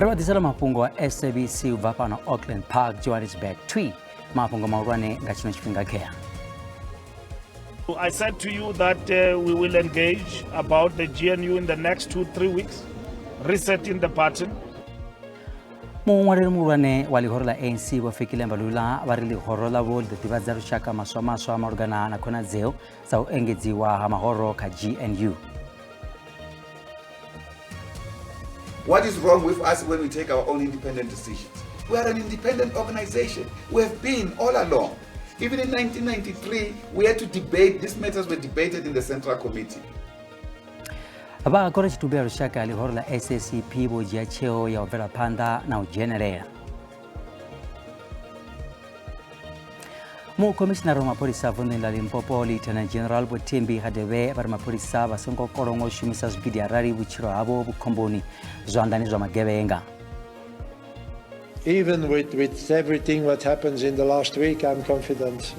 Ri vha ḓisela mafhungo a SABC u bva fhano Auckland Park, Johannesburg. Twi mafhungo mahulwane nga tshino tshifhinga khea. I said to you that we will engage about the GNU in the next 2-3 weeks, resetting the button. Muṅwaleli muhulwane wa ḽihoro ḽa ANC Vho Fikile Mbalula vha ri ḽihoro ḽavho ḽi ḓo ḓivhadza lushaka maswa maswa malugana na khonadzeo dza u engedziwa ha mahoro kha GNU. What is wrong with us when we take our own independent decisions? We are an independent organization. We have been all along. Even in 1993, we had to debate, these matters were debated in the Central Committee. Vha khorotshitumbe ya lushaka ḽihoro ḽa SACP vho dzhia tsheo ya u bvela phanḓa na u dzhenelela. Mukhomishinara wa mapholisa vunḓuni ḽa Limpopo Lieutenant General Vho Thembi Hadebe vha ri mapholisa vha songo kolonga u shumisa zwigidi arali vhutshilo havho vhu khomboni zwanḓani zwa magevhenga. Even with everything what happens in the last week, I'm confident.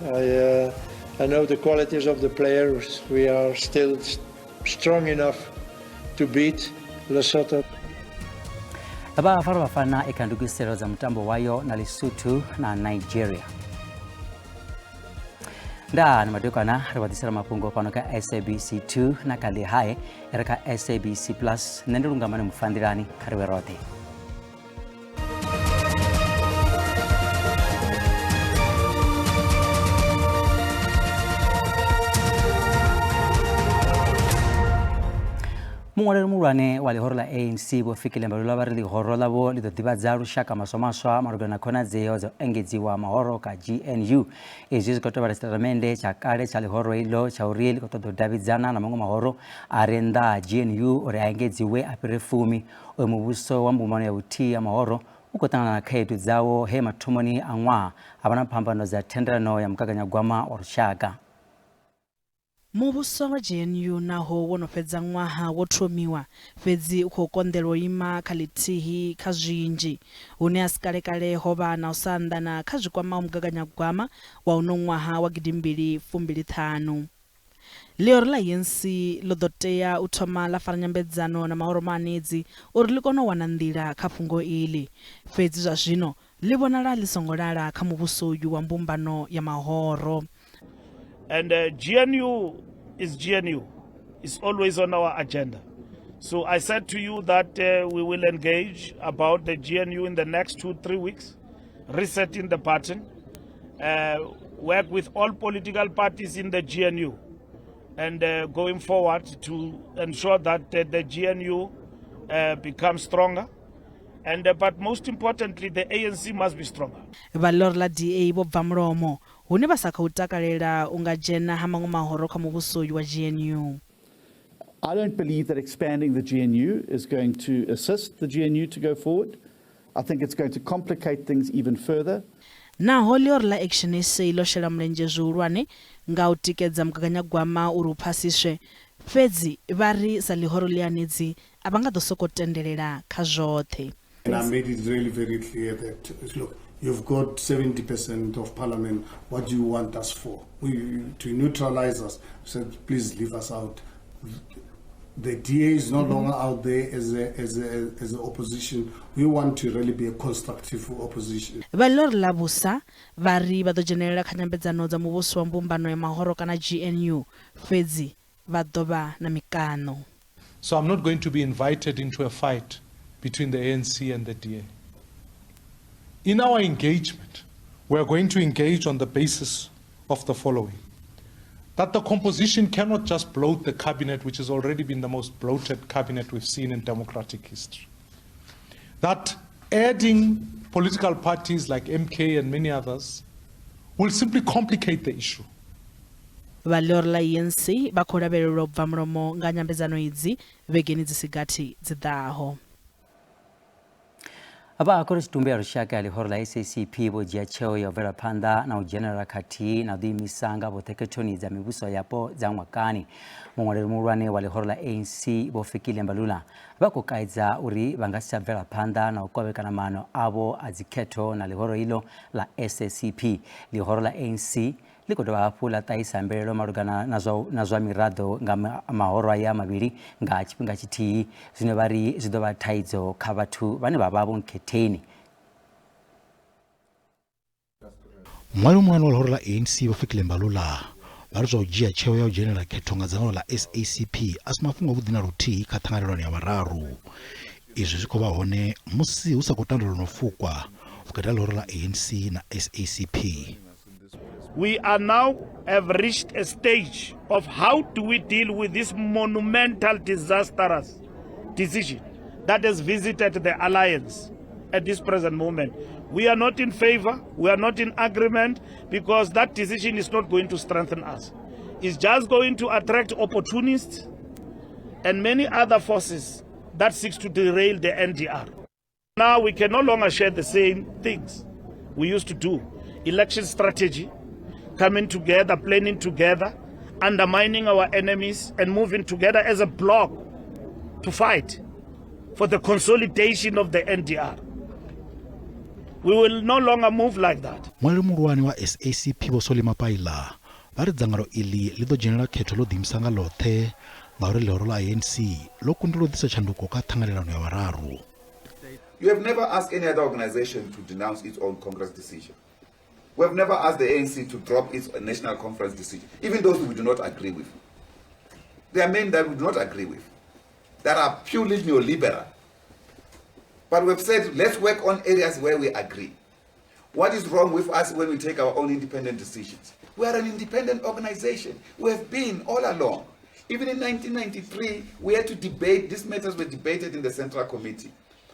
I know the qualities of the players. We are still strong enough to beat Lesotho. Vha farwa Bafana e kha ndugiselo dza mutambo wayo na Lesotho na Nigeria. Ndaa ni madekwana ri vha ḓisela mafhungo fhano kha SABC 2 na kha Lehae ri kha SABC Plus. Nṋe ndi Lungamani Mufanḓilani, kha ri vhe roṱhe. Muṅwaleli muhulwane wa ḽihoro ḽa ANC Vho Fikile Mbalula vha ri ḽihoro ḽavho ḽi ḓo ḓivhadza lushaka maswa maswa malugana na khonadzeo dza u engedziwa mahoro kha GNU. Izwi zwi khou tevhela tshitatamennde tsha kale tsha ḽihoro iḽo tsha uri ḽi khou ṱoḓa u davhidzana na maṅwe mahoro a re nnḓa ha GNU uri a engedziwe a fhire fumi. Uyu muvhuso wa mbumbano ya vhuthihi ya mahoro u khou ṱangana na khaedu dzawo he mathomoni a ṅwaha ha vha na phambano dza thendelano ya mugaganyagwama wa lushaka. Muvhuso wa GNU naho wo no fhedza ṅwaha wo thomiwa, fhedzi u khou konḓelwa u ima kha ḽithihi kha zwinzhi, hune a si kale-kale ho vha na u sa anḓana kha zwi kwamaho mugaganyagwama wa uno ṅwaha wa gidimbili fumbili ṱhanu. Ḽihoro ḽa ANC ḽo ḓo tea u thoma ḽa fara nyambedzano na mahoro maanedzi uri ḽi kone u wana nḓila kha fhungo iḽi. Fhedzi zwa zwino ḽi vhonala ḽi songo lala kha muvhuso uyu wa mbumbano ya mahoro. And GNU is GNU. It's always on our agenda. So I said to you that we will engage about the GNU in the next 2-3 weeks, resetting the pattern, work with all political parties in the GNU, and going forward to ensure that the GNU becomes stronger. And but most importantly, the ANC must be stronger. Vha ḽihoro ḽa DA vho bva mulomo hune vha sa khou takalela u nga dzhena ha maṅwe mahoro kha muvhuso uyu wa GNU. I don't believe that expanding the GNU is going to assist the GNU to go forward. I think it's going to complicate things even further. Naho ḽihoro ḽa Action SA ḽo shela mulenzhe zwihulwane nga u tikedza mugaganyagwama uri u phasiswe, fhedzi vha ri sa ḽihoro ḽianedzi a vha nga ḓo sokou tendelela kha zwoṱhe. And I made it really very clear that, look, you've got 70% of parliament. What do you want us for? To neutralize us. Said, please leave us out. The DA is no longer out there as an opposition. We want to really be a constructive opposition. Vha ḽihoro ḽa vhusa vha ri vha ḓo dzhenelela kha nyambedzano dza muvhuso wa mbumbano ya mahoro kana GNU, fhedzi vha ḓo vha na mikano. So I'm not going to be invited into a fight between the ANC and the DA. In our engagement, we are going to engage on the basis of the following. That the composition cannot just bloat the cabinet, which has already been the most bloated cabinet we've seen in democratic history. That adding political parties like MK and many others will simply complicate the issue. Vha ḽihoro ḽa ANC vha khou lavhelelwa u bva mulomo nga nyambedzano idzi vhegeni dzi si gathi dzi ḓaho. Vha khorotshitumbe ya lushaka ya ḽihoro ḽa SACP vho dzhia tsheo ya u bvela phanḓa na u dzhenelela khathihi na u ḓiimisa nga vhoṱhe khethoni dza mivhuso yapo dza ṅwakani. Muṅwaleli muhulwane wa ḽihoro ḽa ANC Vho Fikile Mbalula vha khou kaidza uri vha nga si tsha bvela phanḓa na u kovhekana maano avho a dzikhetho na ḽihoro iḽo ḽa SACP. Ḽihoro ḽa ANC Ḽi khou dovha hafhu ḽa ṱahisa mbilaelo malugana na zwa, na zwa miraḓo nga mahoro aya mavhili nga tshifhinga tshithihi, zwine vha ri zwi ḓo vha thaidzo kha vhathu vhane vha vha vho nkhetheni. Muṅwali muhulwane wa ḽihoro ḽa ANC Vho Fikile Mbalula vha ri zwa u dzhia tsheo ya u dzhenela khetho nga dzangano ḽa SACP a si mafhungo avhuḓi na luthihi kha ṱhanganelano ya vhararu. Izwi zwi khou vha hone musi hu sa khou tandululwa na u fukwa vhukati ha ḽihoro ḽa ANC na SACP. We are now have reached a stage of how do we deal with this monumental disastrous decision that has visited the alliance at this present moment. We are not in favor, we are not in agreement, because that decision is not going to strengthen us. It's just going to attract opportunists and many other forces that seeks to derail the NDR. Now we can no longer share the same things we used to do. Election strategy, coming together, planning together, undermining our enemies and moving together as a bloc to fight for the consolidation of the NDR. We will no longer move like that. Muṅwaleli muhulwane wa SACP Vho Solly Mapaila vha ri dzangano iḽi ḽi ḓo dzhenela khetho ḽo ḓiimisa nga ḽoṱhe ngauri ḽihoro ḽa ANC ḽo kundelwa u ḓisa tshanduko kha ṱhanganelano ya vhararu. You have never asked any other organization to denounce its own Congress decision. We have never asked the ANC to drop its national conference decision, even those we do not agree with. There are many that we do not agree with, that are purely neoliberal. But we've said, let's work on areas where we agree. What is wrong with us when we take our own independent decisions? We are an independent organization. We have been all along. Even in 1993, we had to debate, these matters were debated in the Central Committee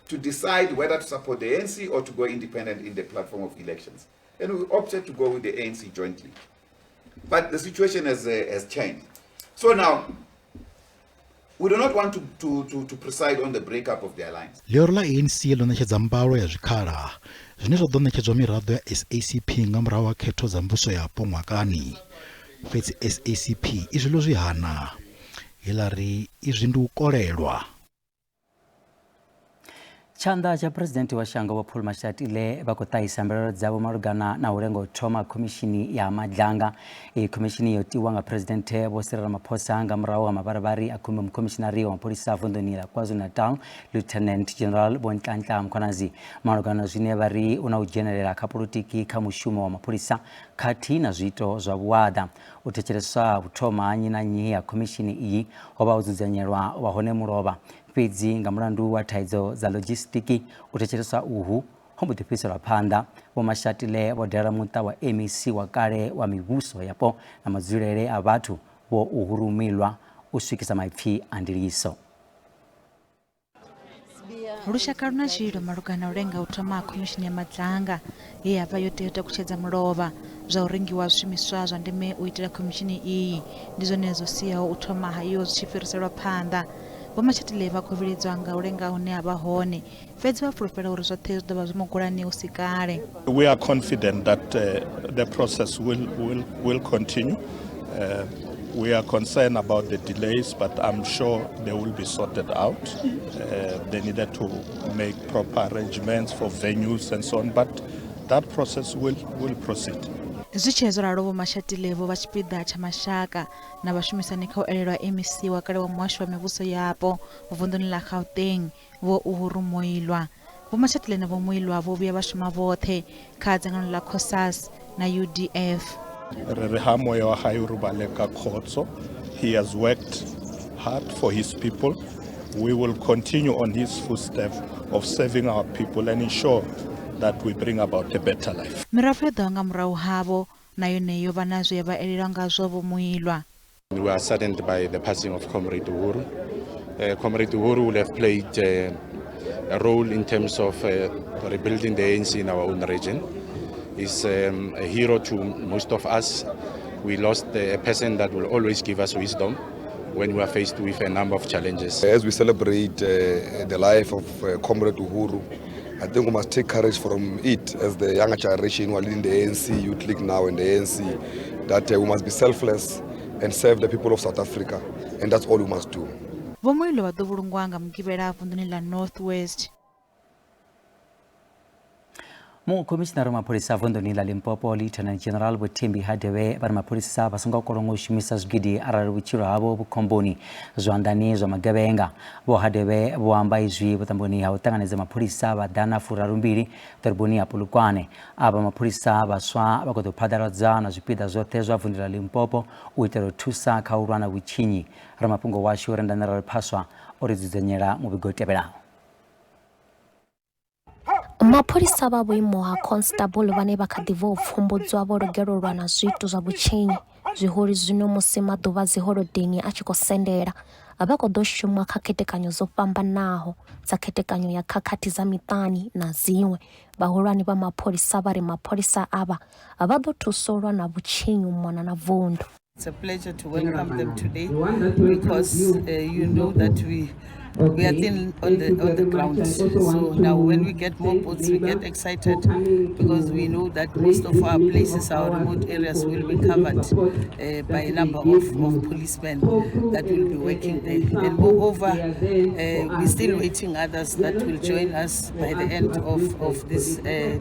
to decide whether to support the ANC or to go independent in the platform of elections. And we opted to go with the ANC jointly. But the situation has changed. So now, we do not want to preside on the breakup of the alliance. Ḽihoro ḽa ANC ḽo ṋetshedza mbalo ya zwikhala zwine zwa ḓo ṋetshedzwa miraḓo ya SACP nga murahu ha khetho dza muvhuso yapo ṅwakani. Fhedzi SACP izwi ḽo zwi hana. Heḽa ri izwi ndi u kolelwa. Tshanḓa tsha Phresidennde wa shango Vho Paul Mashatile vha khou ṱahisa mbilaelo dzavho malugana na u lenga u thoma khomishini ya Madlanga. Iyi khomishini yo tiwa nga Phresidennde Vho Cyril Ramaphosa nga murahu ha mavharivhari a Khomishinari wa mapholisa vunḓuni ḽa KwaZulu-Natal Lieutenant General Vho Nhlanhla Mkhwanazi malugana na zwine vha ri u na u dzhenelela kha polotiki kha mushumo wa mapholisa khathihi na zwiito zwa vhuaḓa. U thetsheleswa u thoma ha nnyi na nnyi ha khomishini iyi ho vha ho dzudzanyelwa u vha hone mulovha. Fhedzi nga mulandu wa thaidzo dza lodzhisitiki, u thetsheleswa uhu ho mbo ḓi fhiriselwa phanḓa. Vho Mashatile vho dalela muṱa wa MEC wa kale wa mivhuso yapo na madzulele a vhathu Vho Uhuru Moiloa u swikisa maipfi a ndiliso. Lushaka lu na tshililo malugana na u lenga u thoma ha khomishini ya Madlanga ye ya vha yo tea u takutshedza mulovha. Zwa u rengiwa ha zwishumiswa zwa ndeme u itela khomishini iyi ndi zwone zwo siaho u thoma hayo zwi tshi fhiriselwa phanḓa. Vho Mashatile vha khou vhiledzwa nga u lenga hune ha vha hone, fhedzi vha fulufhela uri zwoṱhe zwi ḓo vha zwi mugolani hu si kale. We are confident that the process will continue. We are concerned about the delays, but I'm sure they will be sorted out. They needed to make proper arrangements for venues and so on, but that process will proceed. Zwi tshee zwo ralo, Vho Mashatile vho vha tshipiḓa tsha mashaka na vhashumisani kha u elelwa MEC wa kale wa muhasho wa mivhuso yapo vunḓuni ḽa Gauteng, Vho Uhuru Moiloa. Vho Mashatile na Vho Moiloa vho vhuya vha shuma vhoṱhe kha dzangano ḽa COSAS na UDF. Re re ha moya wa hae o robale ka khotso. He has worked hard for his people. We will continue on his footsteps of serving our people and ensure that we bring about a better life. Mirafho yo ḓaho nga murahu havho na yone yo vha na zwe ya vha elelwa ngazwo Vho Moiloa. We are saddened by the passing of Comrade Uhuru. Comrade Uhuru will have played a role in terms of rebuilding the ANC in our own region. He's a hero to most of us. We lost a person that will always give us wisdom when we are faced with a number of challenges. As we celebrate the life of Comrade Uhuru, I think we must take courage from it as the younger generation who are leading the ANC Youth League now and the ANC, that we must be selfless and serve the people of South Africa, and that's all we must do. Vho Moiloa vha ḓo vhulungwa nga Mugivhela vunḓuni ḽa North West. Mukhomishinari wa mapholisa vunḓuni ḽa Limpopo Lieutenant General Vho Thembi Hadebe vha ri mapholisa vha songo kolonga u shumisa zwigidi arali vhutshilo havho vhu khomboni zwanḓani zwa magevhenga. Vho Hadebe vho amba izwi vhuṱamboni ha u ṱanganedza mapholisa vha 132 ḓoroboni ya Polokwane. Avha mapholisa vhaswa vha khou ḓo phaḓaladzwa na zwipiḓa zwoṱhe zwa vunḓu ḽa Limpopo u itela u thusa kha u lwa na vhutshinyi. Ramafhungo washu Rendani Raliphaswa o ri dzudzanyela muvhigo u tevhelaho. Mapholisa vha vhuimo ha constable vhane vha kha ḓi bva u pfumbudzwa vho lugela u lwa na zwiito zwa vhutshinyi, zwihulu zwino musi maḓuvha a dziholodeni a tshi khou sendela. Vha khou ḓo shuma kha khethekanyo dzo fhambanaho dza khethekanyo ya khakhathi dza miṱani na dziṅwe. Vhahulwane vha mapholisa vha ri mapholisa avha vha ḓo thusa u lwa na vhutshinyi u mona na vundu. It's a pleasure to welcome them today because you know that we are thin on the ground. So now when we get more boats, we get excited because we know that most of our places, our remote areas, will be covered by a number of policemen that will be working there. And moreover, we're still waiting others that will join us by the end of this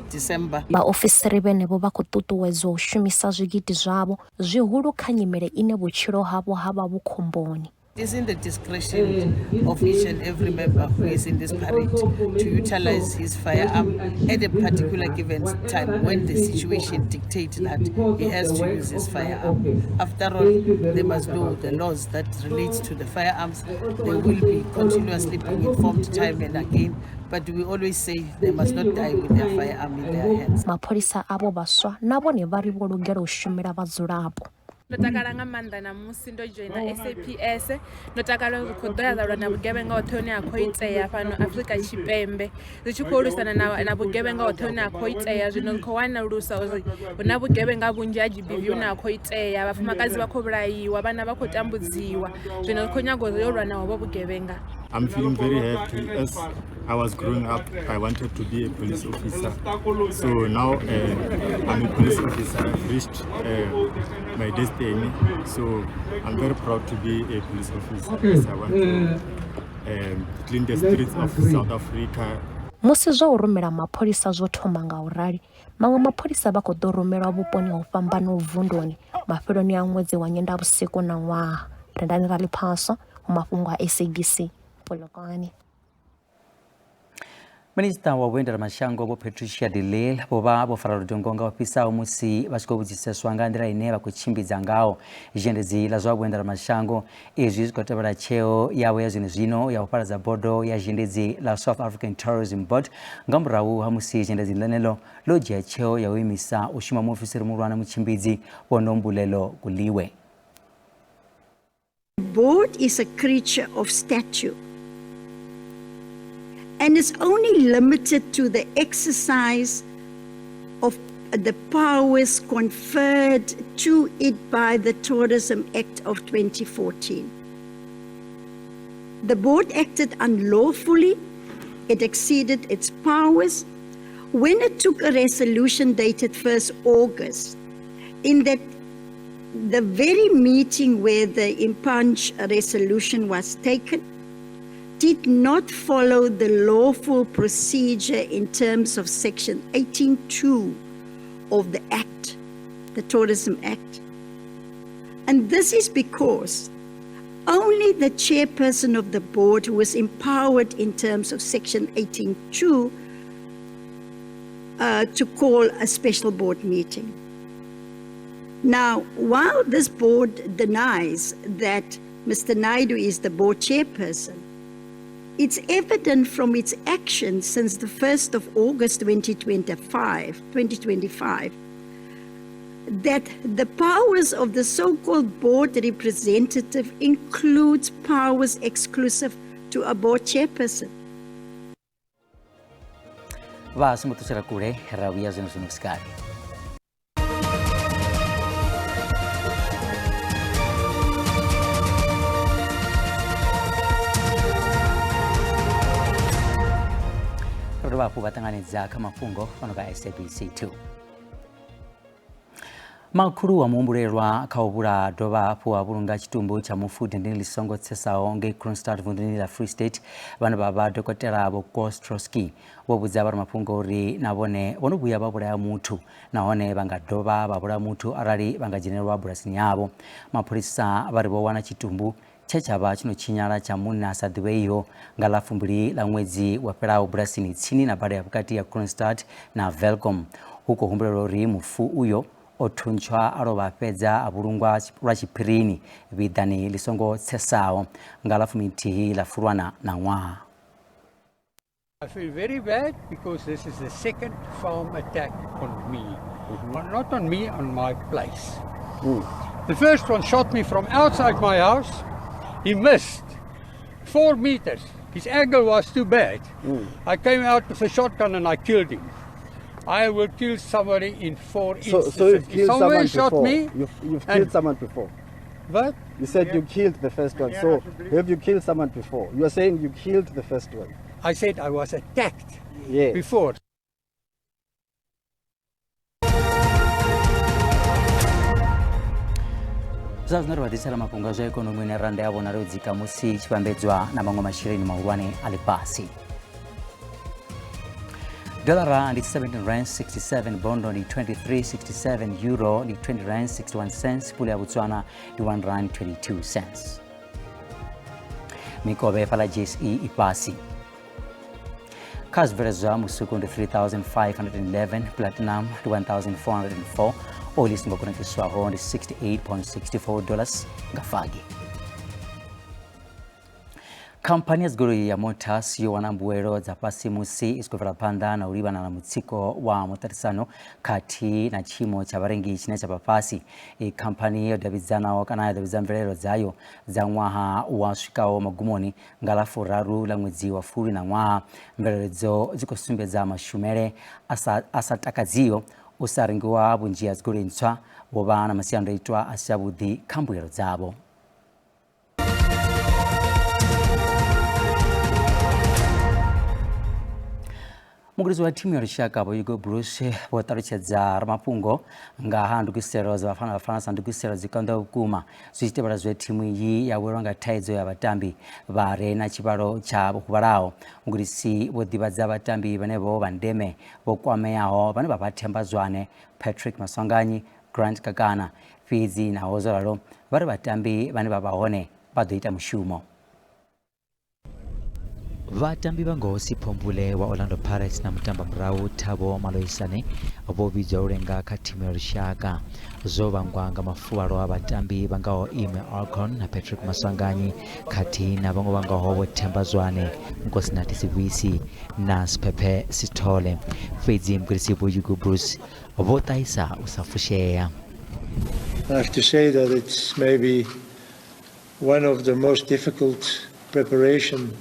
December. Vhaofisiri vhenevho vha khou ṱuṱuwedzwa u shumisa zwigidi zwavho zwihulu kha nyimele ine vhutshilo havho ha vha vhu khomboni. It is in the discretion of each and every member who is in this parade to utilize his firearm at a particular given time when the situation dictates that he has to use his firearm. After all, they must know the laws that relates to the firearms. They will be continuously being informed time and again, but we always say they must not die with their firearm in their hands. Mapholisa avho vhaswa na vhone vha ri vho lugela u shumela vhadzulapo. Ndo takala nga maanḓa ṋamusi ndo dzhoina SAPS, ndo takala uri ri khou ḓo ya ra lwa na vhugevhenga hoṱhe hune ha khou itea fhano Afrika Tshipembe, ri tshi khou lwisana na vhugevhenga hoṱhe hune ha khou itea. Zwino ri khou wanulusa uri hu na vhugevhenga vhunzhi ha GBV hune ha khou itea, vhafumakadzi vha khou vhulaiwa, vhana vha khou tambudziwa, zwino ri khou nyaga uri ri yo lwa na hovho vhugevhenga. I'm feeling very happy. As I was growing up, I wanted to be a police officer. So now I'm a police officer. I've reached my destiny. So I'm very proud to be a police officer. As I want to clean the streets of South Africa. Musi zwa u rumela mapholisa zwo thoma nga u rali, maṅwe mapholisa vha khou ḓo rumelwa vhuponi ho fhambanaho vunduni mafheloni a ṅwedzi wa Nyendavhusiku na ṅwaha. Rendani Raliphaso, mafhungo a SABC, Polokwane. Minisiṱa wa vhuendelamashango Vho Patricia de Lille vho vha vho fara ludongo nga u fhisaho musi vha tshi khou vhudziseswa nga nḓila ine vha khou tshimbidza ngaho zhendedzi ḽa zwa vhuendelamashango. Izwi zwi khou tevhela tsheo yavho ya zwenezwino ya u fhaladza bodo ya zhendedzi ḽa South African Tourism Board nga murahu ha musi zhendedzi ḽeneḽo ḽo dzhia tsheo ya u imisa u shuma muofisiri muhulwane mutshimbidzi Vho Nombulelo Guliwe. Board is a creature of statute and is only limited to the exercise of the powers conferred to it by the Tourism Act of 2014. The board acted unlawfully. It exceeded its powers when it took a resolution dated 1st August in that the very meeting where the impugned resolution was taken did not follow the lawful procedure in terms of Section 18.2 of the Act, the Tourism Act. And this is because only the chairperson of the board who was empowered in terms of Section 18.2 to call a special board meeting. Now, while this board denies that Mr. Naidu is the board chairperson, it's evident from its actions since the 1st of August 2025 that the powers of the so-called board representative includes powers exclusive to a board chairperson. Vha songo ṱutshela kule ra vhuya zwino zwino vhusikari. Ro dovha hafhu vha ṱanganedza kha mafhungo fhano kha SABC 2. Makhulu wa muhumbulelwa kha u vhulaha dovha hafhu a vhulunga tshitumbu tsha mufu dendeni ḽi songo tsesaho ngei Kroonstad vunḓuni ḽa Free State vhane vha vha dokotela Vho Koos Troskie vho vhudza vhoramafhungo uri na vhone vho no vhuya vha vhulaya muthu nahone vha nga dovha vha vhulaya muthu arali vha nga dzhenelwa bulasini yavho. Mapholisa vha ri vho wana tshitumbu tshe tsha vha tsho no tshinyala tsha munna a sa ḓivheiho nga ḽa fumbili ḽa ṅwedzi wa fhelaho bulasini tsini na bada ya vhukati ya Kroonstad na Welkom. Hu khou humbulelwa uri mufu uyo o thuntshwa a lovha a fhedza a vhulungwa lwa tshiphirini vhiḓani ḽi songo tsesaho nga ḽa fuminthihi ḽa Fulwana ṋaṅwaha. I feel very bad because this is the second farm attack on me. Mm-hmm. Not on me, on my place. Mm. The first one shot me from outside my house. He missed 4 meters. His angle was too bad. Mm. I came out with a shotgun and I killed him. I will kill somebody in 4 instances. So you've killed someone shot before. Me, you've killed someone before. What? You said you killed the first one. So have you killed someone before? You are saying you killed the first one. I said I was attacked before. Zwa zwino ri vha ḓisela mafhungo a zwa ikonomi ine randa ya vhonala yo dzika musi i tshi vhambedzwa na maṅwe masheleni mahulwane a ḽifhasi. Dollara ndi 17 rand 67, bondo ndi 23.67, euro ndi 20 rand 61 cents, pula ya Botswana ndi 1 rand 22 cents. Mikovhe fhaḽa JSE i fhasi. Kha zwibveledzwa musuku ndi 3511, platinum ndi 1404, oli i songo kunakiswaho ndi 68.64 dollars nga fagi. Khamphani ya dzigoloi ya Motors yo wana mbuelo dza fhasi musi i tshi khou bvela phanḓa na u livhana na mutsiko wa muṱaṱisano khathihi na tshiimo tsha vharengi tshine tsha vha fhasi. Iyi khamphani yo davhidzanaho kana ya davhidza mvelelo dzayo dza ṅwaha wa swikaho magumoni nga ḽa furaru ḽa ṅwedzi wa Fulwi ṋaṅwaha. Mvelelo idzo dzi khou sumbedza mashumele a sa takadziho, u sa rengiwa ha vhunzhi ha dzigoloi ntswa vho vha na masiandoitwa a si avhuḓi kha mbuelo dzavho. Mugudisi wa thimu ya lushaka Vho Hugo Broos vho ṱalutshedza ramafhungo nga ha ndugiselo dza Bafana Bafana sa ndugiselo dzi konḓaho vhukuma zwi tshi tevhela zwe thimu iyi ya welwa nga thaidzo ya vhatambi vha re na tshivhalo tsha vho huvhalaho. Mugudisi vho ḓivhadza vhatambi vhenevho vha ndeme vho kwameaho vhane vha vha Themba Zwane, Patrick Maswanganyi, Grant Kakana. Fhedzi naho zwo ralo vha ri vhatambi vhane vha vha hone vha ḓo ita mushumo. Vhatambi vha ngaho Sipho Mbule wa Orlando Pirates na mutambamurahu Thabo Maloisane vho vhidzwa u lenga kha thimu ya lushaka. Zwo vhangwa nga mafuvhalo a vhatambi vha ngaho Ime Alcon na Patrick Maswanganyi khathihi na vhaṅwe vha ngaho Vho Themba Zwane, Nkosinathi Sibisi na Siphephe Sithole. Fhedzi mugudisi Vho Hugo Broos vho ṱahisa u sa fushea. I have to say that it's maybe one of the most difficult preparation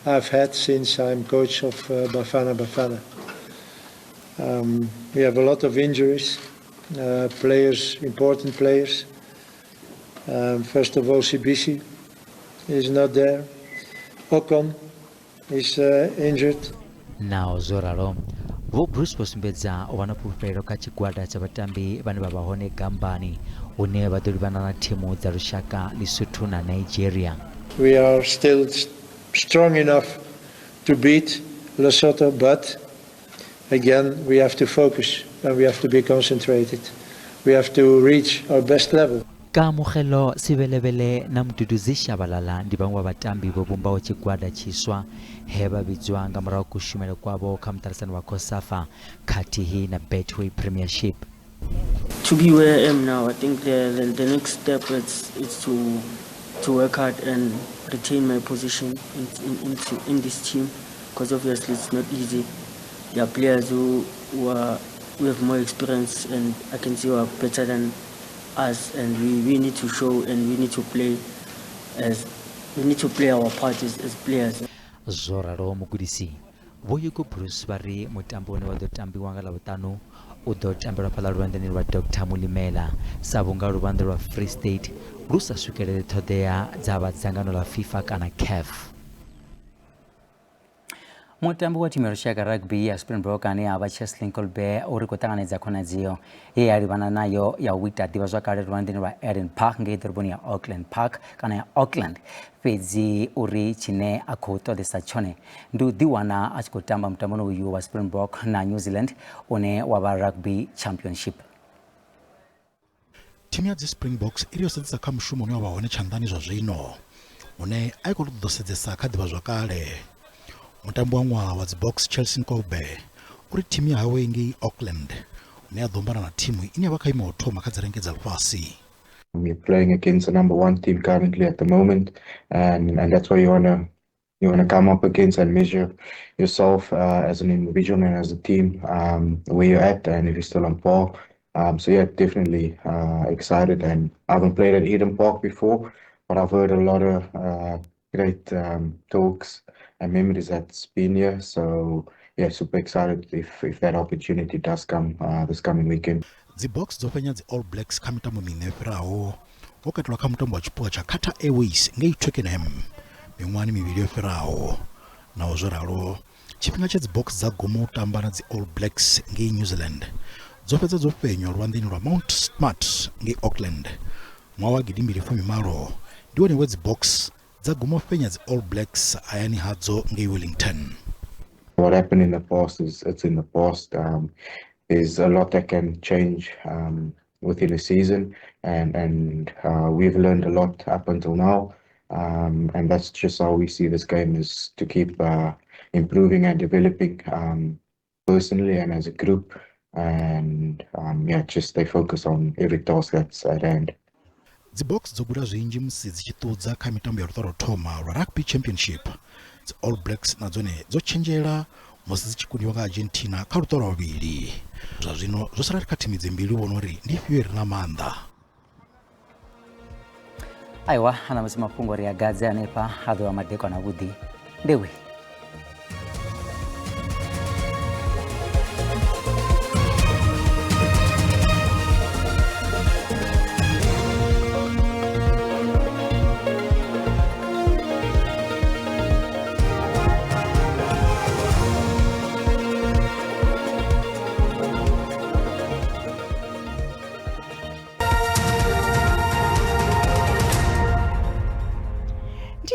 I've had since I'm coach of Bafana Bafana. We have a lot of injuries, players, important players. First of all, Sibisi is not there. Okon is injured. Naho zwo ralo, Vho Broos vho sumbedza u vha na fhulufhelo kha tshigwada tsha vhatambi vhane vha vha hone gambani hune vha ḓo livhana na thimu dza lushaka Lesotho na Nigeria. We are still strong enough to beat Lesotho, but again we have to focus and we have to be concentrated. We have to reach our best level. Kamogelo Sebelebele na Mduduzi Shabalala ndi vhaṅwe vha vhatambi vho vhumbaho tshigwada tshiswa he vha vhidzwa nga murahu kushumele kwavho kha muṱaṱisano wa COSAFA khathihi na Betway Premiership. To be where I am now, I think the next step is to work hard and retain my position in this team, because obviously it's not easy. There are players who have more experience and I can see who are better than us, and we need to show and we need to play as we need to play our part as players. Zwo ralo mugudisi Vho Hugo Broos vha ri mutambo une wa ḓo tambiwa nga Ḽavhuṱanu u ḓo tambelwa fhaḽa luvhanḓeni lwa Dr Molemela sa vhunga luvhanḓe lwa Free State lu sa swikeleli ṱhoḓea dza vha dzangano ḽa FIFA kana CAF. Mutambi wa thimu ya lushaka rugby ya Springbok ane a vha Cheslin Kolbe uri khou ṱanganedza khonadzeo ye ya livhana nayo ya u ita ḓivhazwakale luvhanḓeni lwa Eden Park ngei ḓoroboni ya Auckland Park kana ya Auckland. Fhedzi uri tshine a khou ṱoḓesa tshone ndi u ḓiwana a tshi khou tamba mutamboni uyu wa Springbok na New Zealand une wa vha Rugby Championship. Thimu ya dzi Springboks i ri yo sedzesa kha mushumo une wa vha hone tshanḓani zwa zwino, hune a i khou tou ṱoḓa u sedzesa kha ḓivhazwakale. Mutambi wa ṅwaha wa dzi Boks Cheslin Kolbe u ri thimu ya hawe ngei Auckland hune ya ḓo ombana na thimu ine ya vha kha imo wa u thoma kha dzi renge dza ḽifhasi. We're playing against the number one team currently at the moment, and that's why you wanna come up against and measure yourself as an individual and as a team, where you're at and if you're still on par. So yeah, definitely excited, and I haven't played at Eden Park before, but I've heard a lot of great talks and memories that's been here. So yeah, super excited if that opportunity does come this coming weekend. Dzi Boks dzo fhenya dzi All Blacks kha mitambo miṋa yo fhiraho, ho katelwa kha mutambo wa tshiphuga tsha Qatar Airways ngei Twickenham miṅwahani mivhili yo fhiraho. Naho zwo ralo, tshifhinga tshe dzi Boks dza guma u tamba na dzi All Blacks ngei New Zealand, dzo fhedza dzo fhenywa luvhanḓeni lwa Mount Smart ngei Auckland ṅwaha wa 2018 ndi wone we dzi Boks dza guma u fhenya dzi All Blacks hayani hadzo ngei Wellington. What happened in the past is it's in the past. There's a lot that can change within a season, and we've learned a lot up until now. And that's just how we see this game, is to keep improving and developing personally and as a group, and yeah, just stay focused on every task that's at hand. Dzi Boks dzo guda zwinzhi musi dzi tshi ṱudza kha mitambo ya luṱa lwa u thoma lwa Rugby Championship. Dzi All Blacks na dzone dzo tshenzhela musi dzi tshi kundiwa nga Argentina kha luṱa lwa vhuvhili. Zwa zwino zwo sala kha thimu idzi mbili u vhona uri ndi ifhio i re na maanḓa. Aiwa, ana musi mafhungo ri a gadze hanefha a ḓo vha madekwana avhuḓi. Ndewe.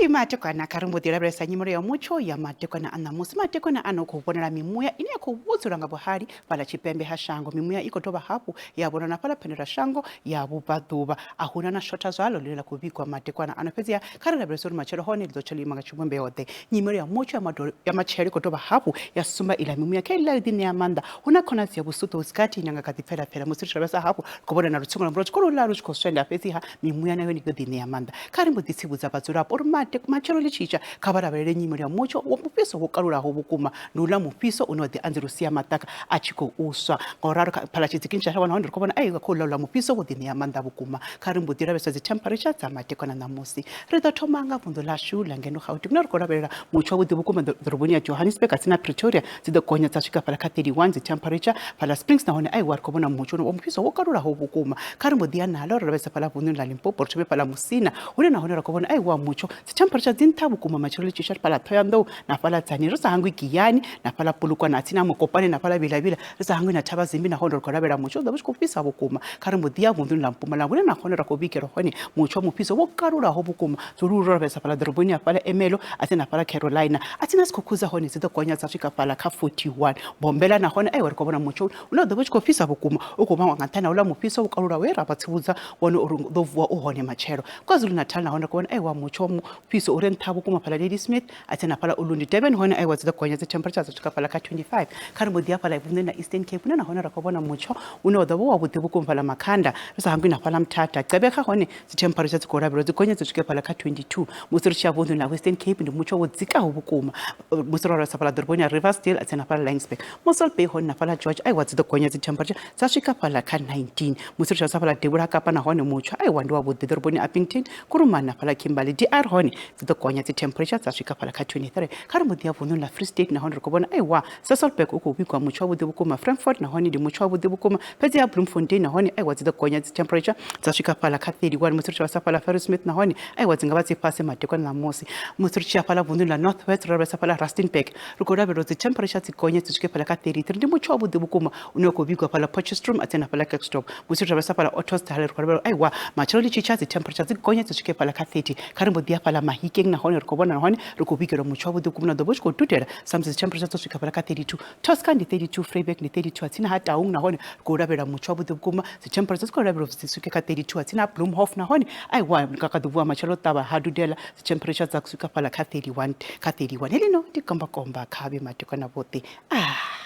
Ndi matekwana kha ri mbo ḓi lavhelesa nyimelo ya mutsho ya matekwana a ṋamusi. Matekwana ano khou vhonala mimuya ine ya khou vhudzula nga vhuhali fhaḽa tshipembe ha shango. Mimuya i khou dovha hafhu ya vhonala na fhaḽa phendela shango ya vhubvaḓuvha. A huna na shotha zwalo ḽine ḽa khou vhigwa matekwana ano, fhedziha kha ri lavhelese uri matshelo hone ḽi ḓo tsha ḽo ima nga tshivhumbeo ḓe. Nyimelo ya mutsho ya matshelo i khou dovha hafhu ya sumba iḽa mimuya kha iḽa ḓi ṋea maanḓa. Hu na khonadzeo ya vhusuṱo hu si gathi ine nga kha ḓi pfela pfela. Musi ri tshi lavhelesa hafhu ri khou vhona na lutsingo lwa mvula tshi khou ḽa lu tshi khou swenda, fhedziha mimuya na yone i ḓo ḓi ṋea maanḓa. Kha ri mbo ḓi tsivhudza vhadzulapo uri matshelo ḽi tshi tsha kha vha lavhelele nyimelo ya mutsho wa mufhiso wo kalulaho vhukuma. Ndi uḽa mufhiso une wa ḓi anzela u sia maṱaka a tshi khou swa. Ngauralo kha phala tshidzikini tsha shango nahone ri khou vhona ai khou ḽa uḽa mufhiso wo ḓi ṋea maanḓa vhukuma. Kha ri mbo ḓi lavhelesa dzi temperature dza madekwana ṋamusi. Ri ḓo thoma nga vunḓu ḽashu ḽa ngeno Gauteng, hune ri khou lavhelela mutsho wavhuḓi vhukuma ḓoroboni ya Johannesburg hatsi na Pretoria dzi ḓo gonya dza swika fhaḽa kha 31 dzi temperature. Fhaḽa Springs nahone aiwa ri khou vhona mutsho wa mufhiso wo kalulaho vhukuma. Kha ri mbo ḓi ya nalo ri lavhelesa fhaḽa vunḓuni ḽa Limpopo, ri thome fhaḽa Musina hune nahone ra khou vhona aiwa mutsho dzi temperature dzi nṱha vhukuma matshelo ḽi tshi tsha fhaḽa Ṱhohoyanḓou na fhaḽa Tzaneen, ri sa hangwi Giyani na fhaḽa Polokwane hatsi na Mokopane na fhaḽa Vilavila, ri sa hangwi na Thabazimbi nahone ri khou lavhelela mutsho u ḓo vha u tshi khou fhisa vhukuma. Kha ri mbo ḓi ya vunḓuni ḽa Mpumalanga hune nahone ra khou vhigelwa hone mutsho wa mufhiso wo kalulaho vhukuma. Zwihuluhulu ro lavhelesa fhaḽa ḓoroboni ya fhaḽa Ermelo atsi na fhaḽa Carolina atsi na Skukuza hone dzi ḓo gonya dza swika fhaḽa kha 41. Bombela nahone aiwa ri khou vhona mutsho une wa ḓo vha u tshi khou fhisa vhukuma, u khou vhangwa nga nṱhani ha uḽa mufhiso wo kalulaho we ra vha tsivhudza wone uri u ḓo vuwa u hone matshelo. KwaZulu-Natal nahone ri khou vhona aiwa mutsho wa mufhiso u re nṱha vhukuma fhaḽa Ladysmith atsi na fhaḽa Ulundi. Durban hone aiwa dzi ḓo gonya dzi temperature dza swika fhaḽa kha 25. Kha ri mbo ḓi ya fhaḽa vunḓuni ḽa Eastern Cape hune nahone ra khou vhona mutsho une wa ḓo vha wavhuḓi vhukuma fhaḽa Makhanda, ri sa hangwi na fhaḽa Mthatha. Gqeberha hone dzi temperature dzi khou lavhelelwa dzi gonya dzi swike fhaḽa kha 22. Musi ri tshi ya vunḓuni ḽa Western Cape ndi mutsho wo dzikaho vhukuma musi ro lavhelesa fhaḽa ḓoroboni ya Riversdale atsi na fhaḽa Laingsburg. Mossel Bay hone na fhaḽa George aiwa dzi ḓo gonya dzi temperature dza swika fhaḽa kha 19. Musi ri tshi lavhelesa fhaḽa devhula ha Kapa nahone mutsho aiwa ndi wavhuḓi ḓoroboni ya Upington, Kuruman na fhaḽa Kimberley. DR hone dzi ḓo gonya dzi temperature dza swika fhala kha 23. Kha ri mbo ḓi ya vunḓuni ḽa Free State nahone ri khou vhona aiwa Sasolburg u khou vhigwa mutsho wavhuḓi vhukuma, Frankfort nahone ndi mutsho wavhuḓi vhukuma, fhedzi ha Bloemfontein nahone aiwa dzi ḓo gonya dzi temperature dza swika fhala kha 31. Musi ri tshi vha sa fhala Harrismith nahone aiwa dzi nga vha dzi fhasi madekwana ṋamusi. Musi ri tshi ya fhala vunḓuni ḽa North West ro lavhelesa fhala Rustenburg ri khou lavhelela uri dzi temperature dzi gonye dzi swike fhala kha 33. Ndi mutsho wavhuḓi vhukuma une wa khou vhigwa fhala Potchefstroom a tsini na fhala Klerksdorp. Musi ri tshi lavhelesa fhala Ottosdal ri khou lavhelela uri aiwa matshelo ḽi tshi tsha dzi temperature dzi gonye dzi swike fhala kha 30. Kha ri mbo ḓi ya fhala Mahikeng nahone ri khou vhona nahone ri khou vhigelwa mutsho wavhuḓi vhukuma na ḓo vha u tshi khou dudela samusi dzi temperature dzo swika fhala kha 32. Tosca ndi 32, Vryburg ndi 32 hatsini ha Taung nahone ri khou lavhelela mutsho wavhuḓi vhukuma dzi temperature dzi khou lavhelelwa dzi swike kha 32 hatsini ha Bloemhof nahone aiwa nga kha ḓi vuwa matshelo ṱavha ha dudela dzi temperature dza swika fhala kha 31 kha 31. Helino ndi kombakomba kha vhe madekwana vhoṱhe ah.